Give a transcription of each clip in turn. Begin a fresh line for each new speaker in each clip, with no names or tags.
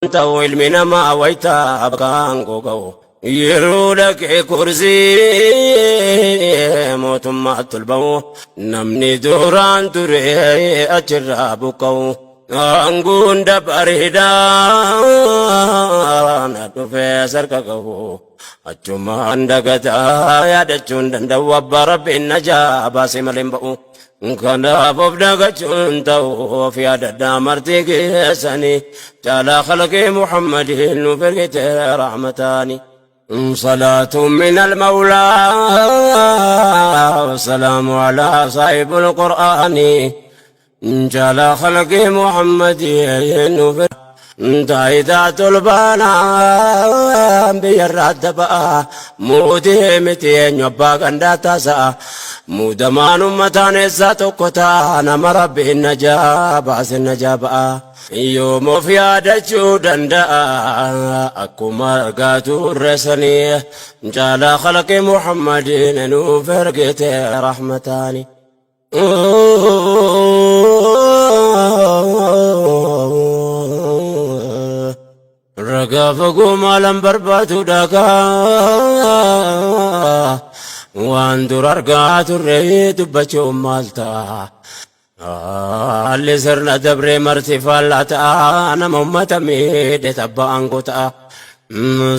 Ta'u ilmi namaa waytaa bakka aangoo ga'u. Yeroo dhaqee kursii mootummaatti ol ba'u namni duraan ture achirraa buqqa'u. Aangoon dabareedhaan dhufee sarka ga'u. Achumaan dagataa yaadachuun danda'u abbaa rabbiin najaa baasee malee hin ba'u. Kanaaf of dagachuun ta'u of yaadadhaa marti keessanii caalaa khalqii Muhammadiin nuuf ergite rahmataani. صلاة من المولى والسلام على صاحب القرآن جل خلق محمد نفر taayitaa tolbaanaa biyyarraa adda ba'a mootii miti eenyu abbaa gandaa tasa'a muudamaan ummataan eessaa tokko ta'a nama rabbiin najaa baase najaa ba'a yoom of yaadachuu danda'a akkuma argaa turre sanii caalaa khalqi muhammadiin nuuf ergite rahmataani. Ragaa fagoo maalan barbaadu dhagaa waan dur argaa turre dubbachuun maal ta'a? Haalli sirna dabree marti faallaa ta'a nama ummata miidhe tabba aangoo ta'a.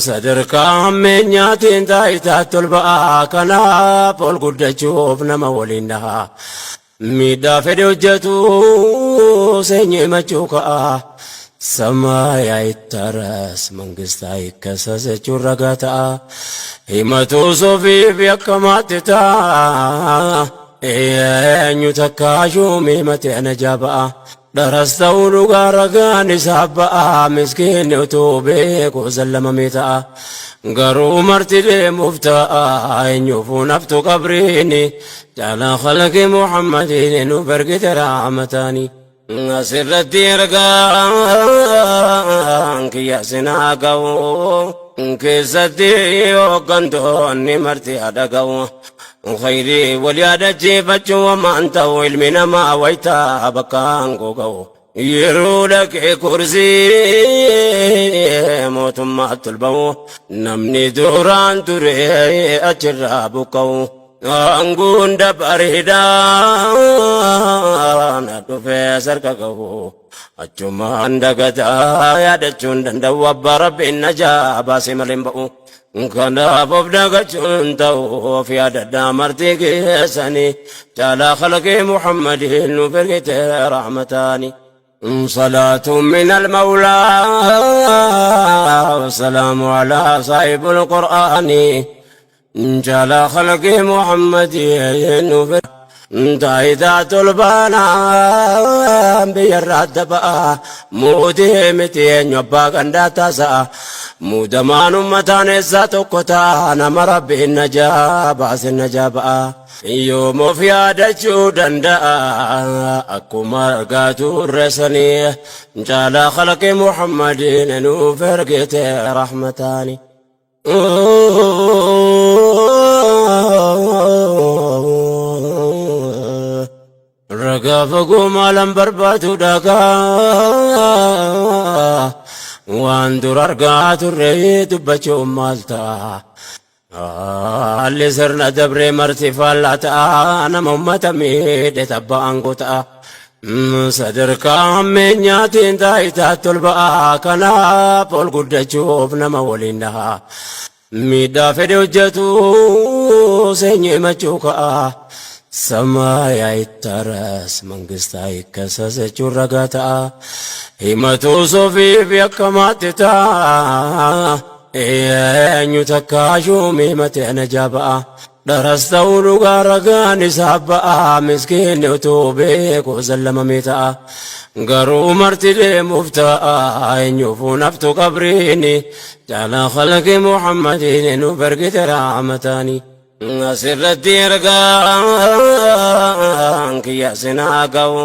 Sadarkaa hammeenyaatiin taayitaatti ol ba'a kanaaf ol guddachuuf nama waliin dhaha. Miidhaa fedhe hojjetu seenyee machuu ka'a. Samaay ayittaras mangist ayikkasas jechuun ragaa ta'a. Himatuus ofiif yakkamaatti ta'a. Eenyu takkaa shuumii himate ana ba'a. Dharas ta'uu dhugaa ragaan isaa ba'a. Miskiinni utuu beeku zallamamee ta'a. Garuu marti deemuuf ta'a. Eenyuufuu naftu qabriini. Caalaa khalqi Muhammadiin nuuf ergite rahmataani. Asirratti ergaan kiyya sinaa ga'u. Keessatti hooggantoonni marti haadha ga'u. Khayrii wal yaadachiifachuu wamaan ta'u ilmi namaa waytaa bakka aangoo ga'u. Yeroo dhaqee kursii mootummaatti ol ba'u namni duraan ture achirraa buqqa'u. Aangoon dabareedhaan dhufee sarka ga'u. Achumaan dagataa yaadachuun danda'u abbaa rabbiin najaa baasee malee hin ba'u. Kanaaf of dagachuun ta'u of yaadadhaa marti keessanii caalaa khalqii Muhammadiin nuuf ergite rahmataani. صلاة من المولى والسلام على صاحب القرآن جل خلق محمد نفر taayitaa tolbaanaa biyyarraa adda ba'a mootii miti eenyu abbaa gandaa tasa'a muudamaan ummataan eessaa tokko ta'a nama rabbiin najaa baase najaa ba'a yoom of yaadachuu danda'a akkuma argaa turre sanii caalaa khalqi muhammadiin nuuf ergite rahmataani. Ragaa fagoo maalan barbaadu dhagaa waan dur argaa turre dubbachuun maal ta'a? Haalli sirna dabree marti faallaa ta'a nama ummata miidhe tabba aangoo ta'a. Sadarkaa hammeenyaatiin taayitaatti ol ba'a kanaaf ol guddachuuf nama waliin dhaha. Miidhaa fedhe hojjetu seenyee machuu ka'a. Samaay ayittaras mangist ayikkasas jechuun ragaa ta'a. Himatuus ofiif yakkamaatti ta'a. Eenyu takkaa shuumii himate ana ba'a. Dharas ta'uu dhugaa ragaan isaa ba'a. Miskiinni utuu beeku zallamamee ta'a. Garuu marti deemuuf ta'a. Eenyuufuu naftu qabriini. Caalaa khalqi Muhammadiin nuuf ergite rahmataani. Asirratti ergaan kiyya sinaa ga'u.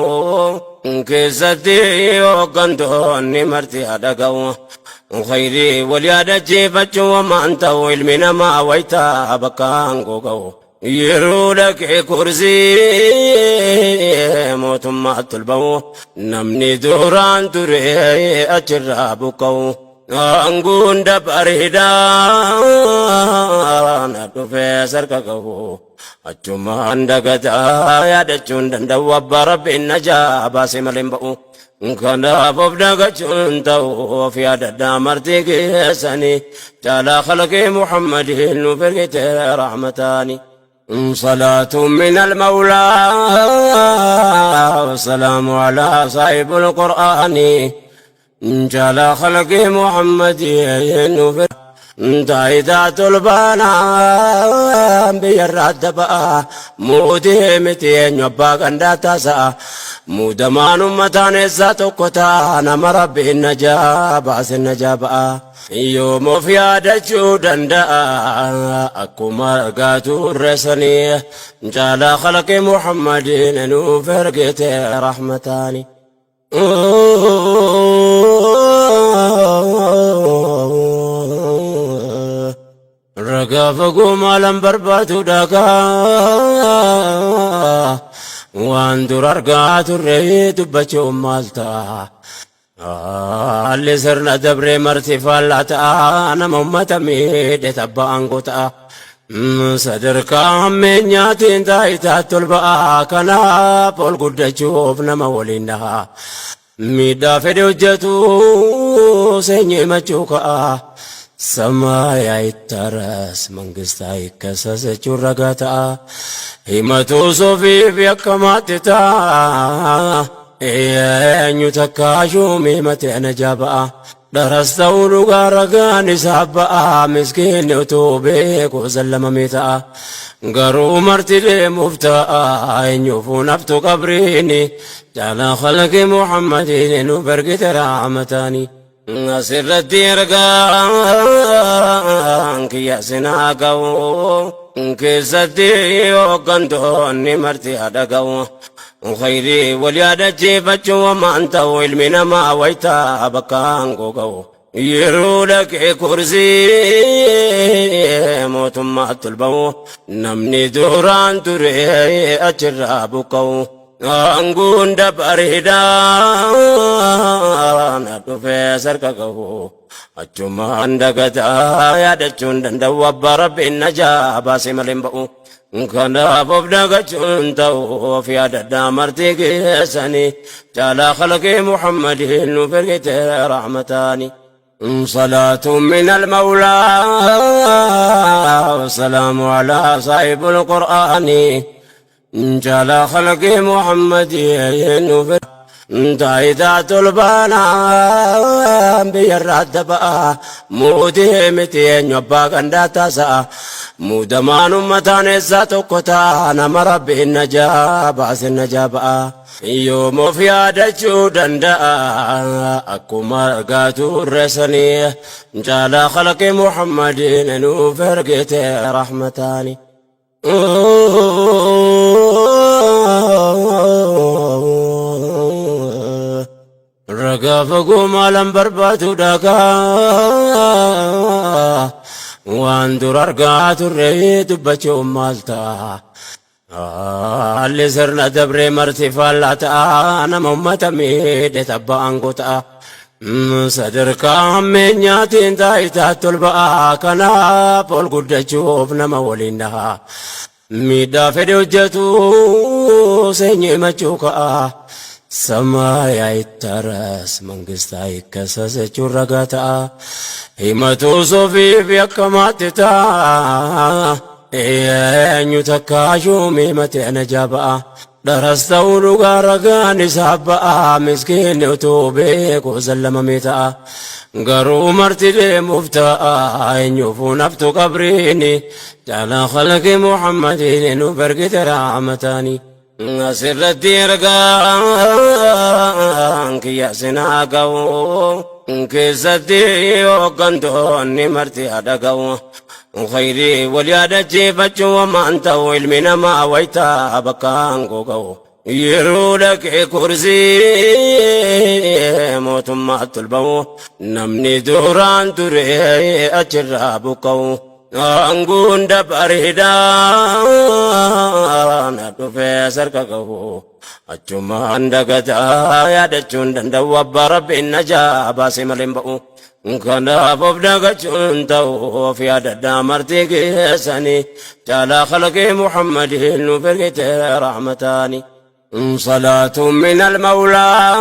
Keessatti hooggantoonni marti haadha ga'u. Khayrii wal yaadachiifachuu wamaan ta'u ilmi namaa waytaa bakka aangoo ga'u. Yeroo dhaqee kursii mootummaatti ol ba'u namni duraan ture achirraa buqqa'u. Aanguun dabareedhaan dhufee sarka qabu. Achumaan dagataa yaadachuun danda'u abbaa rabbiin najaa baasee malee hin ba'u. Kanaaf of dagachuun ta'u of yaadadhaa marti keessanii caalaa khalqii Muhammadiin nuuf ergite rahmataani. صلاة من المولى والسلام على صاحب القرآن جل خلق محمد نفر taayitaa tolbaanaa biyyarraa daba'a mootii miti eenyu abbaa gandaa tasa'a muudamaan ummataan eessaa tokko ta'a nama rabbiin najaa baase najaa ba'a yoom of yaadachuu danda'a akkuma argaa turre sanii caalaa khalqi muhammadiin nuuf ergite rahmataani. Ragaa fagoo maalan barbaadu dhagaa waan dur argaa turre dubbachuun maal ta'a? Haalli sirna dabree marti faallaa ta'a nama ummata miidhe tabba aangoo ta'a. Sadarkaa hammeenyaatiin taayitaatti ol ba'a kanaaf ol guddachuuf nama waliin dhaha. Miidhaa fedhe hojjetu seenyee machuu ka'a. ሰማይ አይታረስ መንግስት አይከሰስ jechuun ragaa ta'a. Himatu sofiif yakkamaatti ta'a. Eenyu takka shuumii matee najaa ba'a. Dharas ta'uu dhugaa ragaan isaa ba'a. Miskiinni utuu beeku sallamamee ta'a. Garuu marti deemuuf ta'a. Eenyuufuu naftu qabriini. Caalaa khalqi Muhammadiin nuuf ergite rahmataani. Asirratti ergaan kiyya sinaa ga'u keessatti hooggantoonni marti haadha ga'u. Khayrii wal yaadachiifachuu wamaan ta'u ilmi namaa wayitaa bakka aangoo ga'u. Yeroo dhaqee kursii mootummaatti ol ba'u namni duraan ture achirraa buqqa'u. Aanguun dabareedhaan dhufee sarka qabu. Achumaan dagataa yaadachuun danda'u abbaa rabbiin najaa baasee malee hin ba'u. Kanaaf of dagachuun ta'u of yaadadhaa marti keessanii caalaa khalqii Muhammadiin nuuf ergite rahmataani. صلاة من المولى والسلام على صاحب القرآن جل خلق محمد نفر taayitaa tolbaanaa biyyarraa daba'a mootii miti eenyu abbaa gandaa tasa'a muudamaan ummataan eessaa tokko ta'a nama rabbiin najaa baase najaa ba'a yoom of yaadachuu danda'a akkuma argaa turre sanii caalaa khalqi muhammadiin nuuf ergite rahmataani. Ragaa fagoo maalan barbaadu dhagaa waan dur argaa turre dubbachuun maal ta'a? Haalli sirna dabree marti faallaa ta'a nama ummata miidhe tabba aangoo ta'a. Sadarkaa hammeenyaatiin taayitaatti ol ba'a kanaaf ol guddachuuf nama waliin dhaha. Miidhaa fedhe hojjetu seenyee machuu ka'a. ሰማይ አይታረስ መንግስት አይከሰስ jechuun ragaa ta'a. Himatu sofiif yakkamaatti ta'a. Eenyu takka shuumii matee najaa ba'a. Dharas ta'uu dhugaa ragaan isaa ba'a. Miskiinni utuu beeku sallamamee ta'a. Garuu marti deemuuf ta'a. Eenyuufuu naftu qabriini. Caalaa khalqi Muhammadiin nuuf ergite rahmataani. Asirratti ergaan kiyya sinaa ga'u keessatti hooggantoonni marti haadha ga'u. Khayrii wal yaadachiifachuu wamaan ta'u ilmi namaa wayitaa bakka aangoo ga'u. Yeroo dhaqee kursii mootummaatti ol ba'u namni duraan ture achirraa buqqa'u. Aanguun bareedaa na dhufee sarka gahu achumaan dagataa yaadachuun danda'u abbaa Rabbiin najaa baasee malee hin ba'u. Kanaaf of dagachuun ta'u of yaadadhaa marti keessanii caalaa khalqii Muhammadiin nuuf ergite rahmataani. صلاة من المولى.